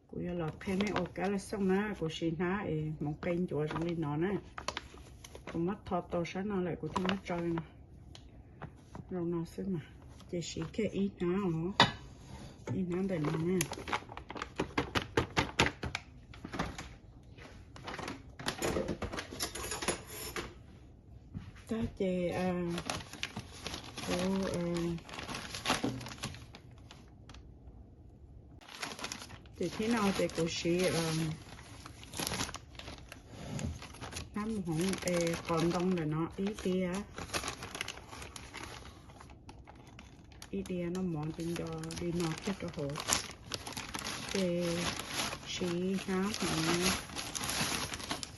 Kuv yuav los qhia nej ua kab laj xoj na, kuv siv hnab es hmoov qe ncuav zoo li no na. Kuv muab tho tau sab no lawm kuv thiaj muab tso li no. Zoo no xwb mas, ces siv kiag ib hnab os, ib hnab ntawm no na. Tag ces kuv ces thib no ces kuv siv hnab hmoov es qos ntoo ntawm no ib diav, ib diav noj mov ces nco li no kiag rau hauv. Ces siv hnab hmoov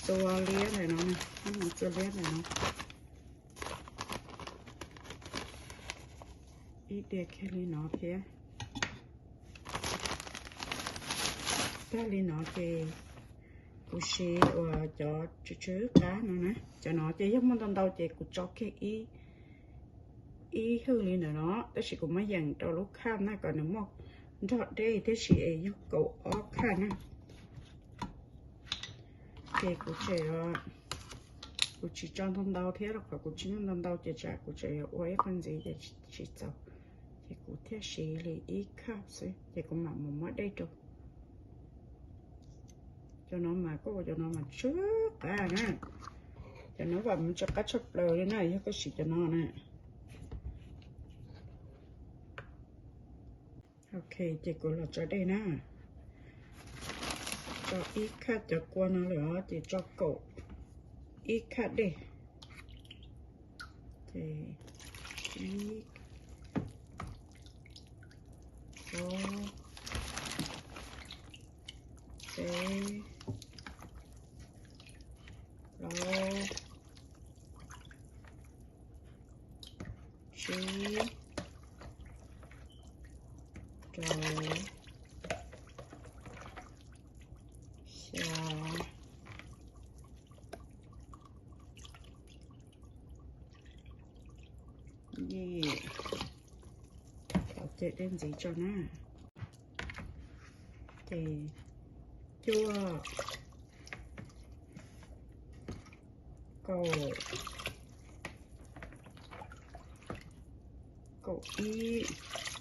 txua liab ntawm no, hnab hmoov txua liab ntawm no ib diav kiag li no thiab. Tag li no ces kuv siv uas cov tsw tsw qab no na, cov no ces yog muaj ntau ntau ces kuv tso kiag ib hwj li ntawm no, tab sis kuv muab yeem rau lub khaj na kom nws muaj nrog dej thiab sis es yog kaum ob khaj na. Ces kuv tseem, kuv tsis tso ntau ntau thiab rau qhov kuv tsis muaj ntau ntau ces tsam kuv tseem yuav ua ib qho ntxiv ces tsis txaus, ces kuv thiaj siv li ib khaj xwb ces kuv mam mus muab dej rau. Cov no mas koj ua cov no mas tsw qab na, cov no vam mus tsw qab tshaj plaws li na yog koj siv cov no na. Ok, ces kuv los tso dej na. Tso ib khaj cov kua no lawm os ces tso kaum ib khaj dej. Ces ib, ob, peb, plaub, tsib, rau, xya, yim. Ces dej ntxiv tso na. Ces cuaj, kaum, kaum ib,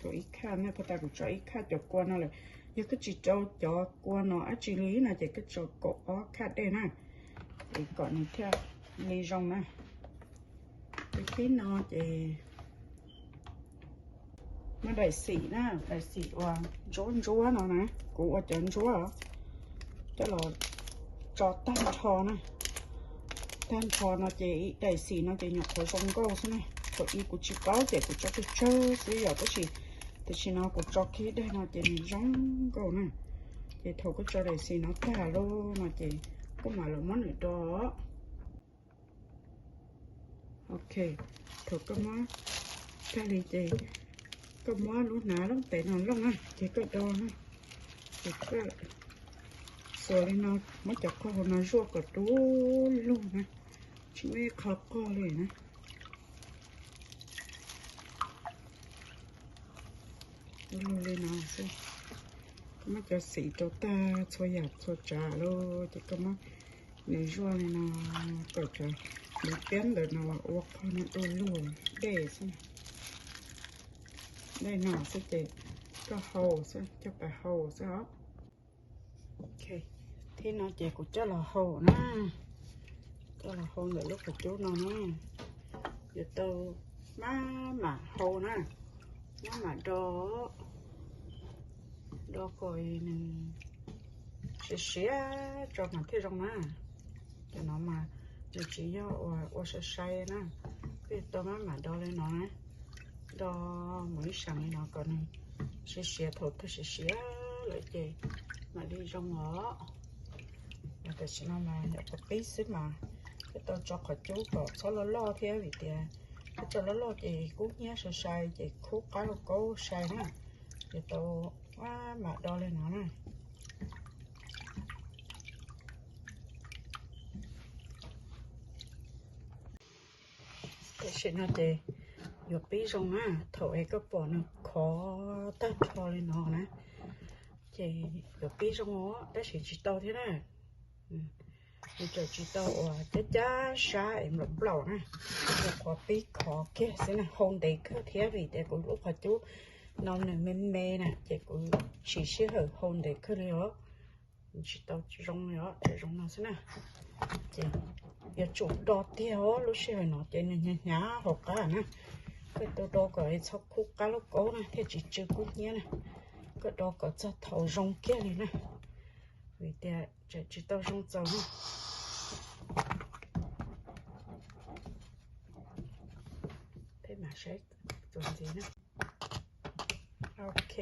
kaum ib khaj na, puag ta kuv tso ib khaj cov kua no lawm. Yog koj tsis rau cov kua no dab tsi li no ces koj tso kaum ob khaj dej na, es kom nws thiaj li zoo na. Ces thib no ces muaj daim xim na, daim xim uas ntsuab ntsuab no na, kuv ua cov ntsuab coj los tso tag nrho na. Tag nrho no ces daim xim no ces nyuam qhuav zoo nkauj xwb na. Thaum ub kuv tsis paub ces kuv tso tsawg tsawg xwb yom, tab sis tam sim no kuv tso kiag daim no ces nws zoo nkauj na. Ces thaum koj tso daim xim no tag lawm no ces koj mam los muab nws do. Ok, thaum koj muab tag li ces koj muab lub hnav looj tes no looj na ces koj do na. Ces koj xuas li no, muab cov qhov hauv no zuaj kom du lug na, tsis muaj ib qho qog li na. Du lug li no xwb. Koj muab cov xim rau tag txhua yam txhua tsav lawm ces koj muab nws zuaj li no kom cov ntiv tiab ntawm no ua qhov no du lug dej xwb. Dej no xwb ces koj hau xwb, coj pas hau xwb os. Ok, thib no ces kuv coj los hau na, coj los hau ntawm lub qhov cub no na. Yuav tau maj mam hau na, maj mam do, do kom nws siav siav tso mas thiaj zoo na. Cov no mas nws tsis yog ua sai sai na, koj yuav tau maj mam do li no na. Do mus ib sab li no kom nws siav siav, thaum twg siav siav lawm ces mam li zoo os. Tam sim no mas nyuam qhuav qib xwb mas koj tau tso qhov cub kom txhob loj loj thiab vim tias koj tso loj loj ces kub hnyiab sai sai ces khub qab lauj kaub sai na. Ces tau maj mam do li no na. Tam sim no ces yuav pib zoo na, thaum es koj pom nws khov tag nrho li no na, Ces yuav pib zoo os, tab sis tsis tau thiab na. Nws tseem tsis tau uas cab cab sab es nplaum nplaum na. Rau qhov pib khov kiag xwb na, hau ntev kawg thiab vim tias kuv lub qhov cub no nws me me na, ces kuv tsis sij hawm hau ntev kawg li os. Tsis tau zoo li os, tseem zoo no xwb na. Ces yuav tsum do tiag os, lub sij hawm no ces nws hnyav hnyav hauv qab na. Koj tau do kom txhob khub qab lub kaub na thiaj tsis tsw kub hnyiab na. Koj do kom txog thaum zoo kiag li na, vim tias tseem tsis tau zoo txaus na. Peb mam saib txuas ntxiv na. Ok,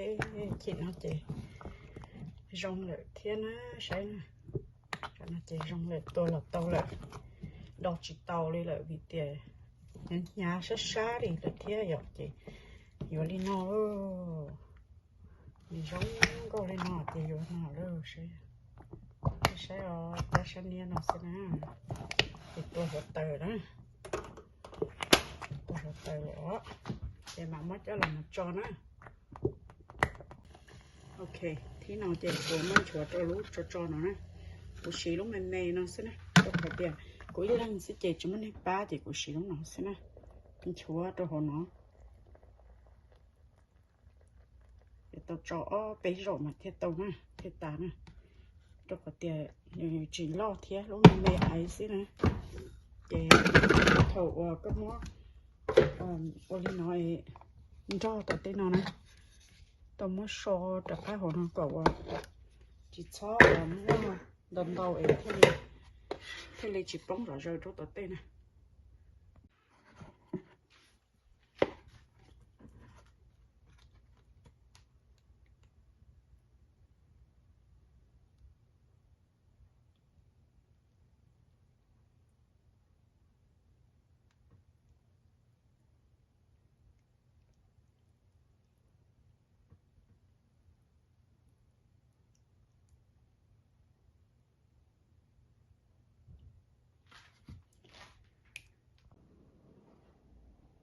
chim no ces zoo lawm thiab na, saib na. Cov no ces zoo lawm, tua los tau lawm, do tsis tau li lawm vim tias hnyav hnyav sab sab li lawm thiab yom, ces yuav li no. Nws zoo nkauj li no ces yuav no lawm, saib os, pab sab niab no xwb na. Ces tua hluav taws na, tua hluav taws lawm os, ces mam muab coj los mus tso na. Ok, thib no ces kuv muab nchuav rau lub tso tso no na. Kuv siv lub me me no xwb na, rau qhov tias kuv ib leeg xwb ces tsis muaj neeg pab ces kuv siv lub no xwb na. Nchuav rau hauv no. Yuav tau tso ob peb zaug mas thiaj tau na, thiaj tas na. Rau qhov tias nws tsis loj thiab, lub me me aiv xwb na. Ces thaum uas koj muab ua li no nrog tom tej no na, tau muab so rov qab hauv no kom uas tsis txhob uas muaj ntau ntau es thiaj li tsis poob zom zaws rau tom tej na.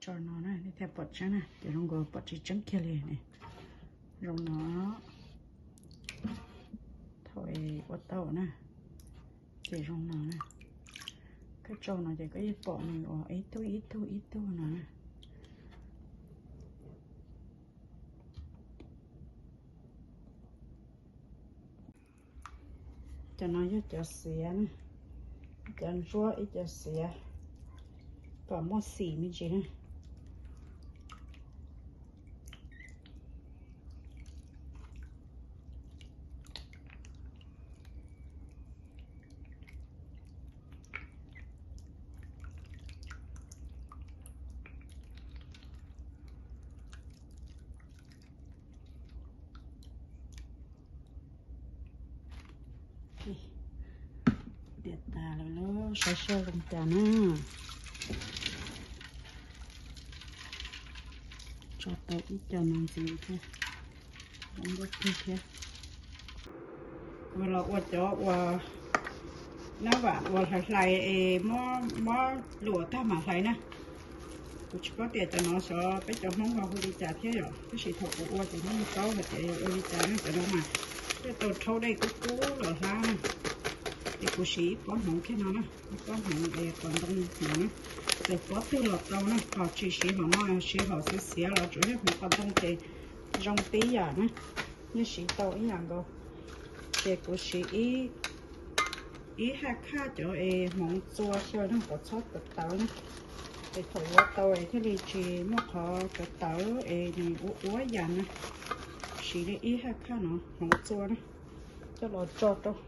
Tso no na, nej thiaj pom tseeb na, ces zoo nkaus pom tsis tseeb kiag li ne. Zoo no, thaum ua tau na, ces zoo no na. Koj tso no ces koj yeej pom nws ua ib tug ib tug ib tug no na. Cov no yog cov xiav na, cov ntsuab ib cov xiav, kom muaj xim me ntsis na. Tiam tas lawm lauj, saib seb zoo cas na. Tso tau ib co no ntxiv thiab, zoo nkauj kawg thiab. Kuv los ua cov uas nab vam uas hlais hlais es muab luam tag mam hlais na. Kuv tsis paub tias cov no xyov peb cov Hmoob ho hu li cas thiab yom, tab sis thaum kuv ua ces yeej paub hais tias yog ua li cas na. Cov no mas thiaj tau rhaub dej kub kub los hlab na. Ces kuv siv ib pob hmoov kiag no na, ib pob hmoov es qos ntoo hmoov na. Txawm pob twg los tau na, ho tsis siv hom no siv hom xiav xiav los tsuas yog hmoov qos ntoo ces zoo tib yam na, yeej siv tau ib yam nkaus. Ces kuv siv ib haj khaj cov es hmoov txua xyaw na kom txhob tawv tawv na, es thaum yuav tau es thiaj li tsis muaj qhov tawv tawv es nws ua ua yam na. Siv li ib haj khaj no hmoov txua na, coj los tso rau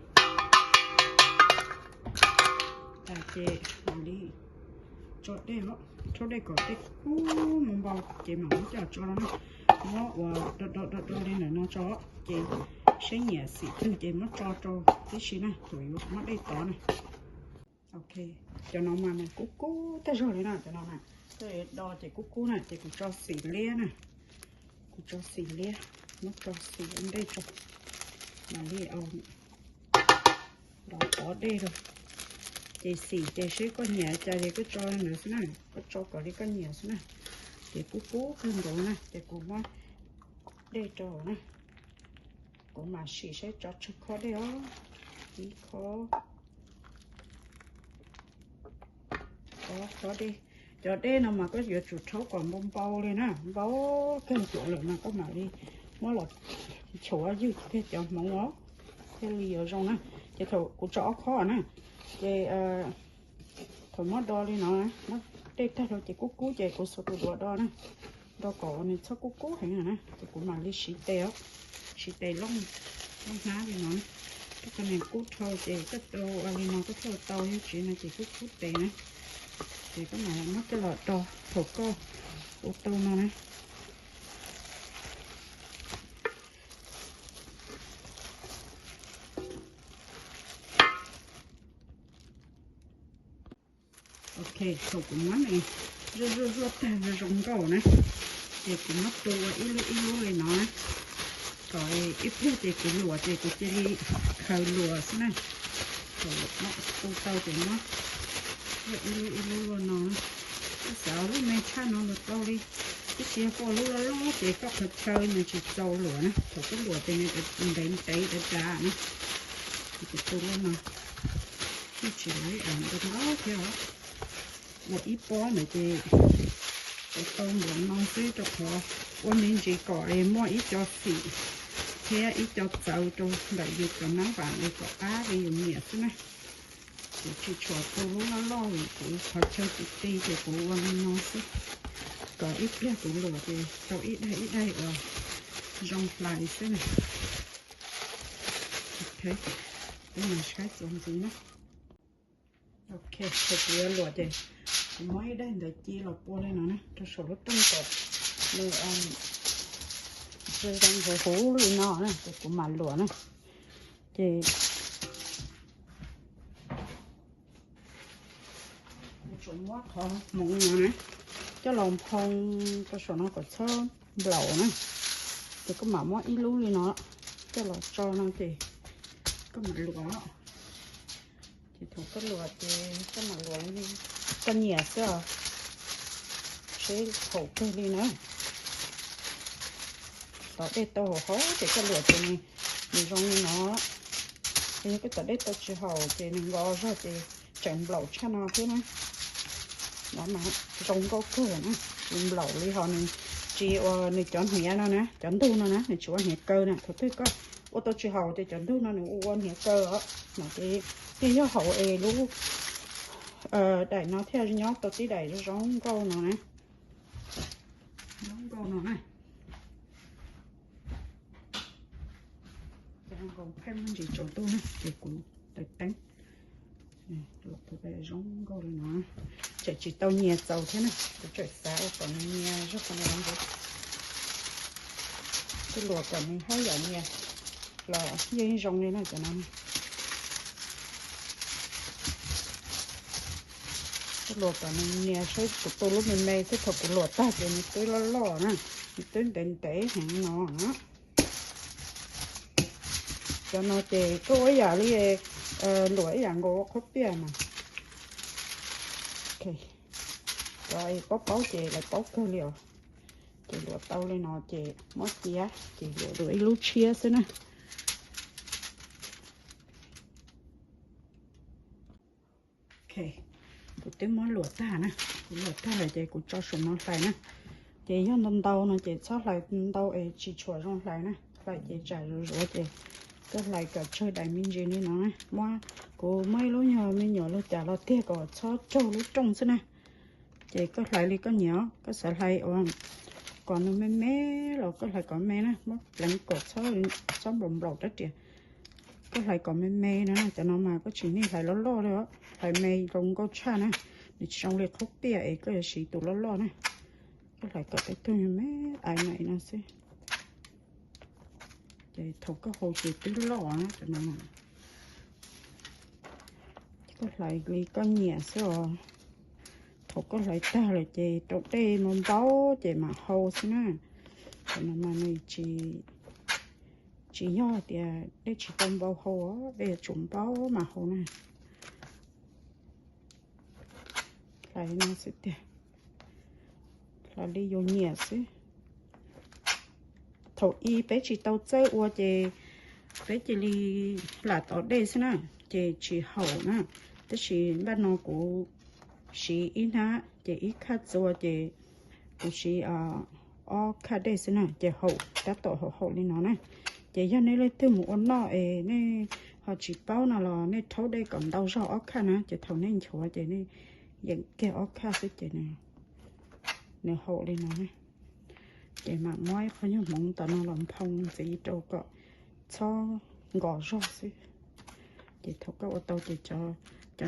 tas ces mam li tso dej, rhaub dej kom dej kub mus npau ces mam muab coj tso no na. Muab ua do do do do li ntawm no tso, ces saib nyiam xim twg ces muab tso rau tib si na, thaum yuav muab dej tov na. Ok, cov no mas nws kub kub tag zog li na, cov no na, do ces kub kub na, ces kuv tso xim liab na, kuv tso xim liab, muab tso xim ua ntej tso, mam li los tov dej rau. Ces xim ces seb koj nyiam cas ces koj tso li ntawd xwb na, koj tso kom li koj nyiam xwb na. Ces kub kub kawg nkaus na ces kuv muab dej rau na. Kuv mam sim saib tso tsawg khob dej os. Ib khob, ob khob dej. Cov dej no mas koj yuav tsum rhaub kom npau npau li na, npau kawg cuav lawm mas koj mam li muab los nchuav ywg thiaj cov hmoov os, thiaj li yuav zoo na. Ces thaum kuv tso ob khob na, ces thaum muab do li no, muab dej tag rau ces kub kub ces kuv xuas tus duav do na, do kom nws txhob kub kub heev na, ces kuv mam li siv tes os, siv tes looj, looj hnab li no. Koj qhov niag kub dhau ces koj rau li no koj thiaj tau, yog tsis no ces kub kub tes na. Ces koj mam muab coj los do thaum koj ua tau no na. Ok, thaum kuv muab nws zuaj zuaj zuaj tag zoo zoo nkauj na, ces kuv muab tu ua ib lub ib lub li no na, kom ib pliag ces kuv luam ces kuv cia li khaws luam xwb na. Thaum muab tu tau ces muab ib lub ib lub luaj no. Koj xav lub me tshaj no los tau li, tab sis yog koj ua lub loj loj ces koj qhov chaw nws tsis txaus luam na, thaum koj luam ces nws ntev ntev dav dav na. Ces kuv tu luaj no, yeej tsis lawv ntau ntau thiab os. Ua ib pob ntawd ces kuv tau npaum no xwb rau qhov ua me ntsis kom muaj ib co xim thiab ib co txawv rau ntawm yus cov nab vam li kom qab li yus nyiam xwb na. Kuv tsis tshua tu lub loj loj vim kuv qhov chaw tsis ti ces kuv ua li no xwb, kom ib pliag kuv luam ces tau ib daig ib daig uas zoo hlais xwb na. Ok, peb mus saib txuas ntxiv na. Ok, thaum kuv yuav luam ces kuv muab ib daig ntawd ci los pua li no na rau saum lub rooj kom nws zoo huv huv li no na ces kuv mam luam na. Ces kuv tsuas muab qhov hmoov no na coj los nphoo rau saum no kom txhob nplaum na. Ces koj mam muab ib lub li no coj los tso no ces koj mam luam. Ces thaum koj luam ces koj mam luam li koj nyiam xwb os, seb haum kawg li na. Tom dej tau hauv hauv ces koj luam ces nws zoo li no. Yog koj tom dej tau tsis haum ces nws nkos zog ces tseem nplaum tshaj no thiab na. No mas zoo nkauj kawg na, tsis nplaum li ho nws tsis ua nws cov hniav no na, cov ntug no na nws tsis ua hniav kaw na. Thaum twg koj ua tau tsis haum ces cov ntug no nws ua ua hniav kaw os. No ces yeej yog haum es lub daim no thiaj nyob tau tib daim zoo nkauj no na. Zoo nkauj no na. Cov nkaus pheej muaj ntsis tsaus ntuj na ces kuv taws teeb. Luam tau zoo nkauj li no, tseem tsis tau nyias txaus thiab na, kuv tseem xav ua kom nws nyias zog qhov no. Koj luam kom nws haj yam nyias los yeej zoo li na cov no. Koj luam kom nws nyias saib kuv tu lub me me thiab thaum kuv luam tag ces nws twb loj loj na, nws twb ntev ntev heev no na. Cov no ces koj ua ib yam li luam ib yam nkaus ua qhob piaj mas. Cov paub paub ces lawv paub kawg li os. Ces luam tau li no ces muab cia ces luam dua ib lub tshiab xwb na. Ok, kuv twb muab luam tag na, kuv luam tag lawm ces kuv tso saum no hlais na. Ces yog ntau ntau no ces txhob hlais ntau es tsis tshua zoo hlais na, hlais ces tsam zuav zuav ces koj hlais kom tsawg daim me ntsis li no. Muab, kuv muab ib lub nyuag me nyuam lug cas los tiag kom txhob raug lub rooj xwb na. Ces koj hlais li koj nyiam, koj xav hlais ua kom nws me me los koj hlais kom me na, muab pleev kom txhob nplaum nplaum rab riam. Koj hlais kom me me no, cov no mas koj tsis nej hlais loj loj li, hlais me zoo nkauj tshaj na. Nws tsis zoo li qhob piaj es koj yuav siv tus loj loj na. Koj hlais kom tej tug me ais na no xwb. Ces thaum koj hau ces twb loj na cov no. Koj hlais li koj nyiam xwb os. Thaum koj hlais tag lawm ces rau dej no npau ces mam hau xwb na. Cov no mas nws tsis, tsis yog tias dej tsis tau npau hau, dej yuav tsum npau mas hau na. Hlais no xwb tiag, hlais li yus nyiam xwb. Thaum ub peb tsis tau txawj ua ces Peb cia li lam tov dej xwb na, ces tsis haum na. Tab sis npaj no kuv siv ib hnab ces ib khaj txua ces kuv siv ob khaj dej xwb na ces haum, tab tom haum haum li no na. Ces yog nej leej twg mus ua noj es nej ho tsis paub no los nej rhaub dej kom ntau zog ob khaj na, ces thaum nej nchuav ces nej yeem kiag ob khaj xwb ces nws haum li no. Ces mam muab ib qho nyuag hmoov tom no los nphoo ntxiv rau kom txhob nkos zog xwb. Ces thaum koj ua tau ces cov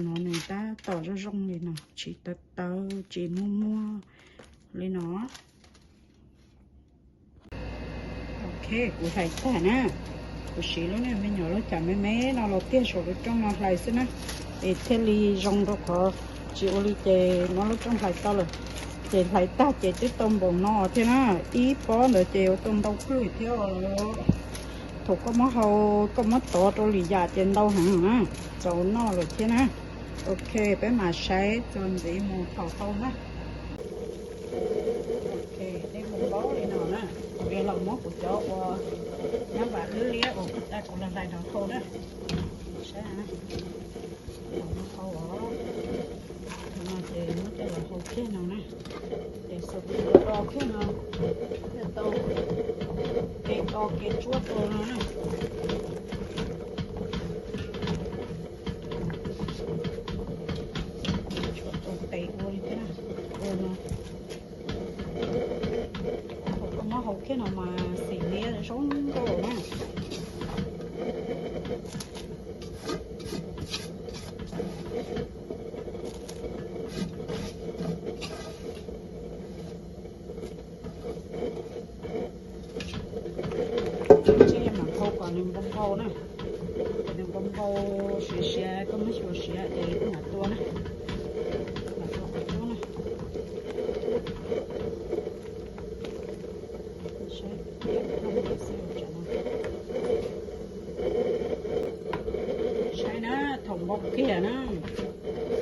no nws tab tom zoo zoo li no, tsis tawv tawv tsis muag muag li no. Ok, kuv hlais tag na. Kuv siv lub me nyuam lub cov me me no los tiag saum lub rooj no hlais xwb na, es thiaj li zoo rau qhov tsis ua li ces muab lub rooj hlais tau lawm. Ces hlais tag ces twb tau npaum no thiab na. Ib pob ntawd ces ua tau ntau kawg thiab. Thaum koj muab hau, koj muab tov rau lwm yam ces ntau heev na, txaus noj lawm thiab na. Ok, peb mam saib txuas ntxiv mus thaum hau na. Ok, dej mus npaub li no na. Kuv yuav los muab kuv cov ua nyab vam liab liab uas kuv hlais rau hau na. Saib, hau os. No ces muab coj los hau kiag no na. Ces xuas tus do kiag no, thiaj tau kev do kev tsuab rau no na. Tshuav tus tes ua li thiab na, ua no. Thaum koj muab hau kiag no mas xim liab zoo nkauj na. Ces mam hau kom nws npau npau na, kom nws npau npau siav siav, koj muab xyuas siav ces mam tua na, mam tua qhov cub na. Saib na, thaum npau kiag na,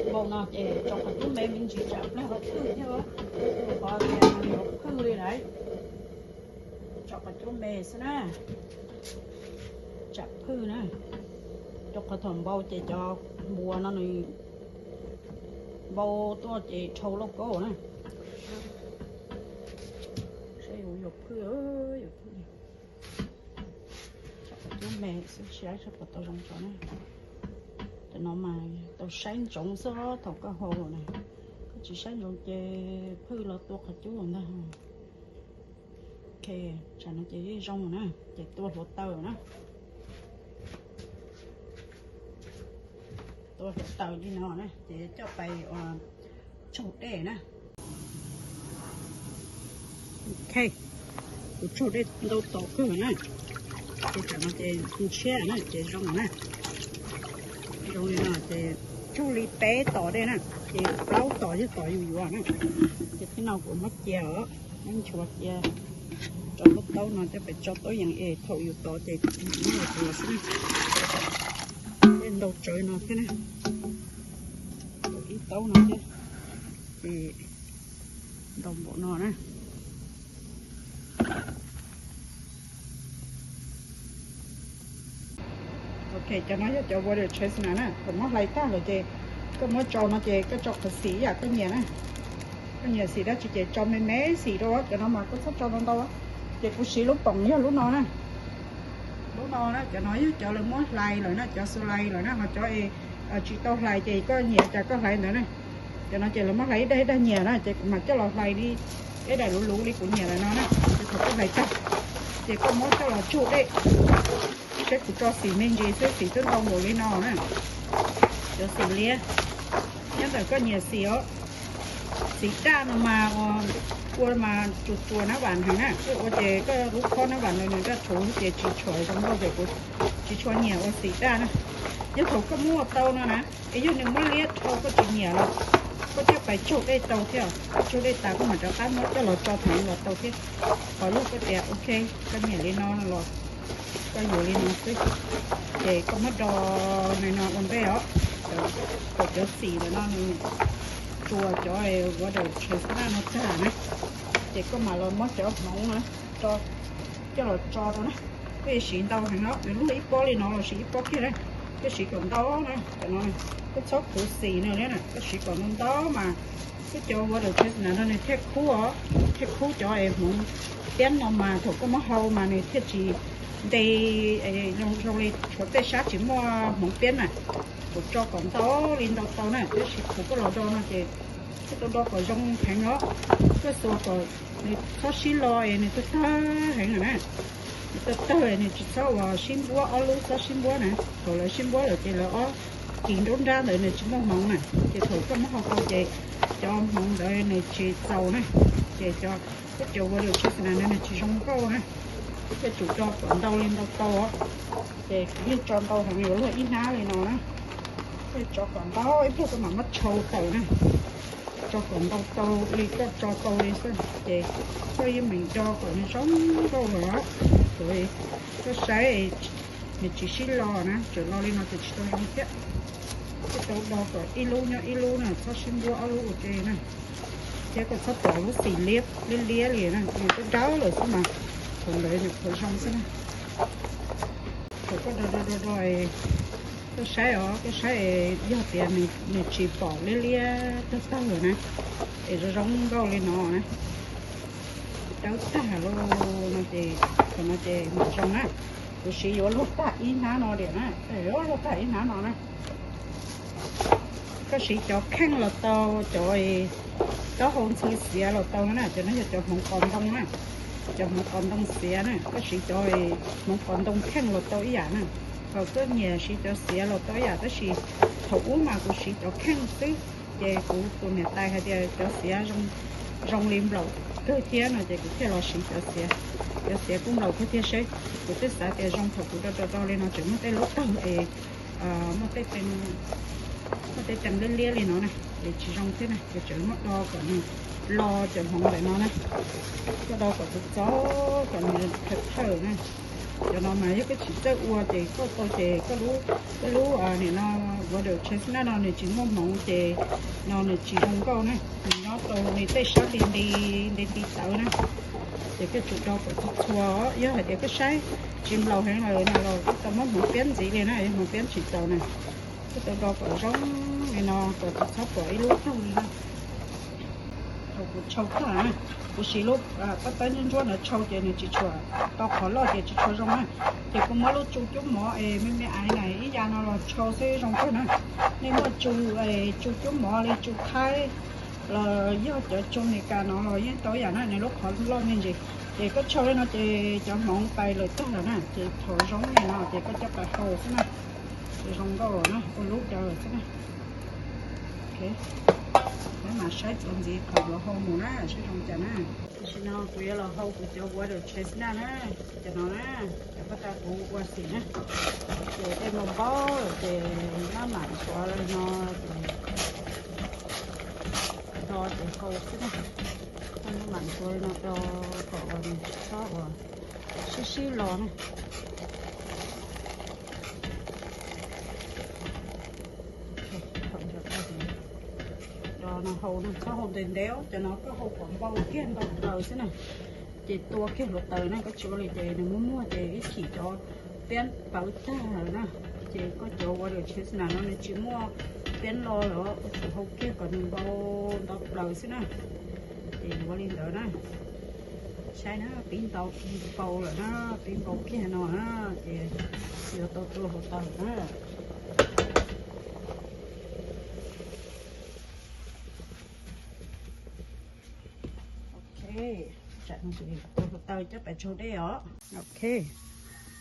npau no ces tso qhov cub me me ntsis tsam plag qhov twg thiab, rau qhov tias nws yuav phwj li lawm. Tso qhov cub me xwb na, tsam phwj na, rau qhov thaum npau ces cov npua no nws npau tuaj ces dhau lauj kaub na. Saib yuav phwj, yuav phwj. Tso qhov cub me xwb saib puas tau zoo tso na. Cov no mas tau saib ntsoov xwb thaum koj hau na, koj tsis saib ntsoov ces phwj los tua qhov cub ntag. Ok, tsam no ces yeej zoo na, ces tua hluav taws na. Tua hluav taws li no na ces coj pais ua tsaug dej na. Ok, kuv tsaug dej ntau tom kawg na, ces tsam no ces ntshiab na ces zoo na. Zoo li no ces tsaug li peb tom dej na, ces plaub tom yog tom yus yuav na. Ces thib no kuv muab cia os, muab nchuav cia rau lub taub no coj pais tso taub yees es thaum yus tov ces muab los tua xwb na. Dej ntau tsawv no thiab na, ib taub no thiab, ces ntau npaum no na. Ok, cov no yog cov water chestnut na, thaum muab hlais tag lawm ces koj muab tso no ces koj tso qhov xim yam koj nyiam na. Koj nyiam xim dab tsi ces tso me me xim rau, cov no mas koj txhob tso ntau ntau. Ces kuv siv lub poom yog lub no na. Lub no na, cov no yog cov lawv muab hlais lawm na, cov xua lais lawm na, ho cov tsis tau hlais ces koj nyiam cas koj hlais ntawd na. Cov no ces lawv muab hlais ib daim ib daim nyiam na, ces kuv mam coj los hlais li ib daim luv luv li kuv nyiam lawm no na. Ces thaum koj hlais tag ces koj muab coj los tsaug dej. Saib kuv tso xim me ntsis xwb, xim twb ntau npaum li no na. Cov xim liab, nyob ntawm koj nyiam xim os. Xim daj no mas ua mas tsuas tsuas nab vam heev na, koj ua ces koj lub khob nab vam no nws daj rhuv ces tsis tshua zoo nkauj ces kuv tsis tshua nyiam ua xim daj na. Yog thaum koj muab ua tau no na, es yog nws muab liab dhau koj tsis nyiam los koj coj pais tsaug dej tau thiab, koj tsaug dej tas koj mam rov qab muab coj los tso thaum los tau thiab. Qhov yog koj tias ok, koj nyiam li no los koj yuav li no xwb. Ces koj muab do li no ua ntej os, kom cov xim ntawm no nws tsuas cov water chestnut no tag na, ces koj mam los muab cov hmoov no coj los tso rau na. Koj yuav siv ntau heev no, yuav luag ib pob li no los siv ib pob kiag na. Koj siv kom ntau na, cov no koj txhob khuv xim nws li na, koj siv kom ntau ntau mas koj cov water chestnut no nws thiaj khub os, thiaj khub cov es hmoov piab no mas thaum koj muab hau mas nws thiaj tsis nte zoo li tshuav tej sab tsis muaj hmoov piab na. Kuv tso kom ntau li ntau tau na, tab sis thaum koj los do no ces koj tau do kom zoo heev os, koj xuas kom nws txhob sib lo es nws tawg tawg heev na. Nws tawg tawg nws tsis txhob uas sib npuab, ob lub txhob sib npuab na, thaum lawv sib npuab lawm ces lawv ob kis nruab nrab ntawd nws tsis muaj hmoov na, ces thaum koj muab hau tau ces cov hmoov ntawd nws tsis txaus na, ces cov, koj cov water chestnut no nws tsis zoo nkauj na. Koj tsum do kom ntau li ntau tau os, ces kuv yeej tso ntau heev yuav luag ib hnab li no na. Koj tso kom ntau ib pliag koj mam muab tshau tawm na. Tso kom ntau tau li koj tso tau li xwb ces koj yeej meem do kom nws zoo nkauj lawm. Thaum koj saib nws tsis sib lo na, tseem lo li no ces tsis tau zoo thiab. Koj tau do kom ib lub nyob ib lub na, txhob sib npuab ob lub ua ke na. Thiab koj txhob pom lub xim liab liab liab li na, nws dawb dawb lawm xwb mas thaum ntawd nws qhuav zoo xwb na. Thaum koj do do do do, koj saib os, koj saib yog tias nws tsis pom liab liab tawg tawg na, es zoo zoo nkauj li no na, dawb tag lawm no ces thaum no ces mam zoo na. Kuv siv yuav luag tag ib hnab no diam na, luag tag ib hnab no na. Koj siv cov kheej los tau, cov taub hau ntxhw xiav los tau na, cov no yog cov hmoov qos ntoo na, cov hmoov qos ntoo xiav na, koj siv cov hmoov qos ntoo kheej los tau ib yam na. Thaum koj nyiam siv cov xiav los tau ib yam, tab sis thaum ub mas kuv siv cov kheej xwb, ces kuv tus niam tais hais tias cov xiav zoo li nplaum kawg thiab no ces kuv thiaj los siv cov xiav. Cov xiav kuj nplaum kawg thiab seb, kuv twb xav tias zoo thaum kuv do do do li no tseem muaj tej lub tawg es muaj tej teev liab liab li no na, ces tsis zoo thiab na, ces tseem muab do kom nws lo cov hmoov ntawm no na. Koj do kom txaus txaus kom nws thawm thawm na. Cov no mas yog koj tsis txawj ua ces koj tau ces koj lub, koj lub nim no water chestnut no nws tsis muaj hmoov ces no nws tsis zoo nkauj na, nws nyob tau li tej sab nti nti nti nti tawv na. Ces koj tsum do kom txhua txhua, yog hais tias koj saib tsis nplaum heev lawm no los koj tau muab hmoov piab ntxiv li na, yog hmoov piab tsis txaus na. Koj tau do kom zoo li no kom tsis txhob pom ib lub tag li na. Thaum kuv tshau tag, kuv siv lub pab tawb ntsuab ntsuab ntawd tshau ces nws tsis tshua, tau qhov loj ces tsis tshua zoo na. Ces kuv muab lub tsu cub mov es me me aiv na ib yam no los tshau xwb zoo kawg na. Nej muaj tsu, tsu cub mov li tsu thaib los yog cov tsu Amelikas no los yeej tau ib yam na, nws lub qhov loj me ntsis. Ces koj tshau li no ces cov hmoov pais lawm tag lawm na, ces thaum zoo li no ces koj coj pais hau xwb na. Ces zoo nkauj na, ua lub cov lawm xwb na. Peb mam saib txuas ntxiv qhov yuav hau mus na, saib zoo cas na. Tam sim no kuv yuav los hau kuv cov water chestnut na, cov no na, cov paj tag kuv ua xim na. Ces tej npau npau lawm ces maj mam ntxuav li no ces do ces hau xwb na. Maj mam ntxuav li no rau kom uas nws tsis txhob uas sib sib lo na. Do no hau no txhob hau ntev ntev, cov no koj hau kom npau kiag ntau plaws xwb na. Ces tua kiag hluav taws na, koj tsis ua li ces nws muaj muag ces ib chim cov piab pawv tag lawm na. Ces koj cov water chestnut no nws tsis muaj piab lo lawm, koj tsum hau kiag kom nws npau ntau plaws xwb na. Ces yuav li ntawd na. Saib na, pib ntau npau lawm na, pib npau kiag no na, ces yuav tau tua hluav taws na. Ok, tsam no tua hluav taws coj pais tsaug dej os. Ok,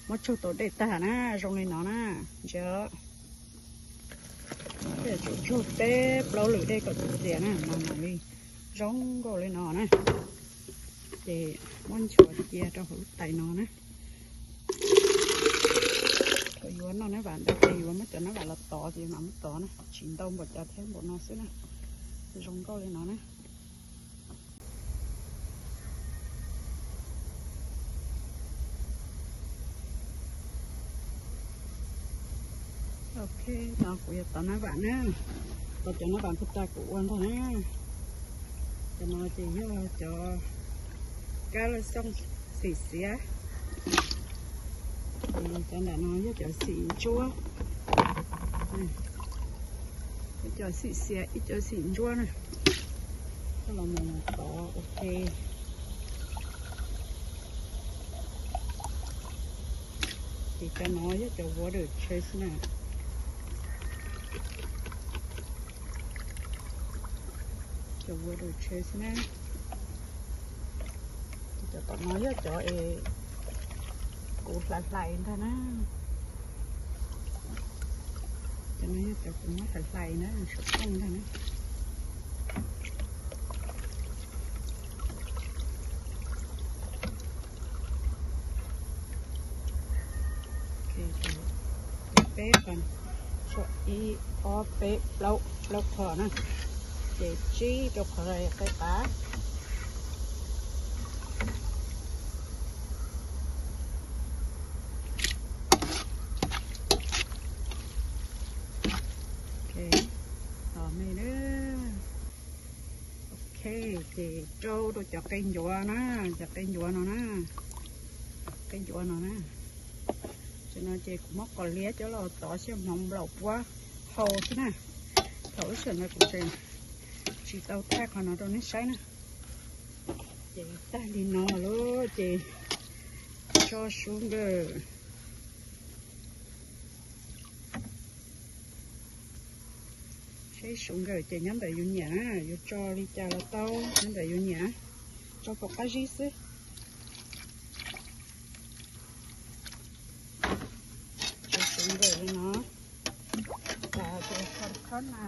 muab tsaug tau dej tag na, zoo li no na, ntsia. Tsum tsaug peb plaub lwm dej kom txias na, mas mam li zoo nkauj li no na. Ces muab nchuav cia rau hauv lub tais no na. Thaum yuav noj nab vam ntawd ces yuav muab cov nab vam los tov ces mam muab tov na, tsis ntau npaum cas thiab, npaum no xwb na. Zoo nkauj li no na. Ok, no kuv yuav tov nab vam na, tov cov nab vam pag tas kuv ua ntag na. Cov no ces yog cov kab laj xyooj xim xiav. Cov ntawm no yog cov xim ntsuab, ib co xim xiav ib co xim ntsuab na. Coj los mus tov ua ke. Ces cov no yog cov water chestnut na. Cov water chestnut na. Cov tom no yog cov es kuv hlais hlais ntag na. Cov no yog cov kuv muab hlais hlais na, saum tooj ntag na. Peb, ib, ob, peb, plaub, plaub qho na. Ces tsib rau qhov qe qav. Tos me na. Ok, ces rau rau cov qe ncuav na, cov qe ncuav no na, qe ncuav no na. Tam no ces kuv muab qos liab coj los tov xyaw hmoov nplaum puab hau xwb na. Thaum lub sij hawm no kuv tseem tsis tau thaij qhov no rau nej saib na. Ces tag li no lawm ces tso sugar. Seb sugar ces nyob ntawm yus nyiam na, yuav tso li cas los tau, nyob ntawm yus nyiam. Tso kom qab zib xwb. Tso sugar li no. Ces kho kho na.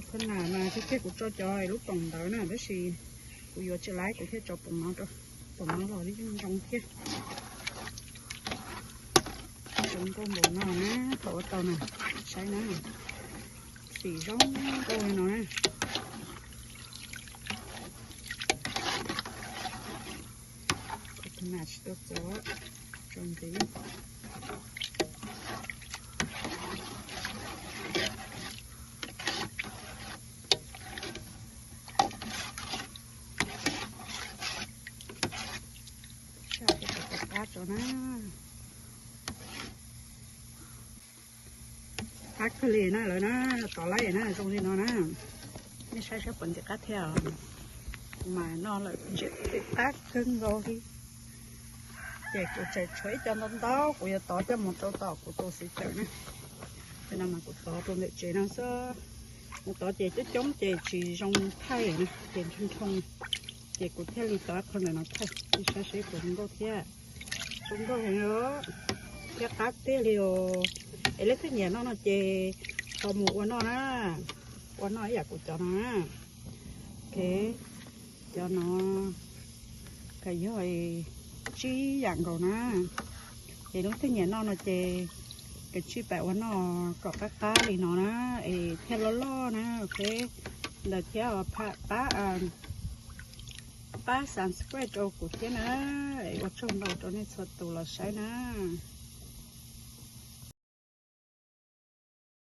Kho na mas tiag tiag kuv tso cov lub poom ntawd na, tab sis kuv yuav tsis laib kuv thiaj tso poom no rau. Poom no los li zoo thiab. Zoo nkauj npaum no na, thaum ua tau na, saib na. Xim zoo nkauj li no na. Mas tsis tau txov, tso ntxiv. Saj, qab tso na. Qab kawg li na lawm na, tov laib na, zoo li no na. Nej saib saib puas ntim qab thiab. Kuv mas noj lawm ntsim qab kawg nkaus li. Ces kuv tseem tshuav ib co ntau ntau, kuv yuav tov coj mus rau tom kuv tus xwv cawm na. Ces no mas kuv tov rau ntawm tsev no xwb. Kuv tov ces coob coob ces tsis zoo thaij na, ces nrhoo nrhoo. Ces kuv thiaj li tov qhov ntawm no thaij, saib seb puas zoo nkauj thiab. Zoo nkauj heev li, thiab qab tiag li os. Es leej twg nyiam noj no ces ho mus ua noj na, ua noj ib yam kuv cov no na. Ok, cov no kav yog tsib yam nkaus na. Es leej twg nyiam noj no ces kav tsij pab ua noj kom qab qab li no na, es thiaj loj loj na. Ok, ntawd thiab pab, pab subscribe rau kuv thiab na. Es ua tsaug ntau rau nej txhua tus los saib na.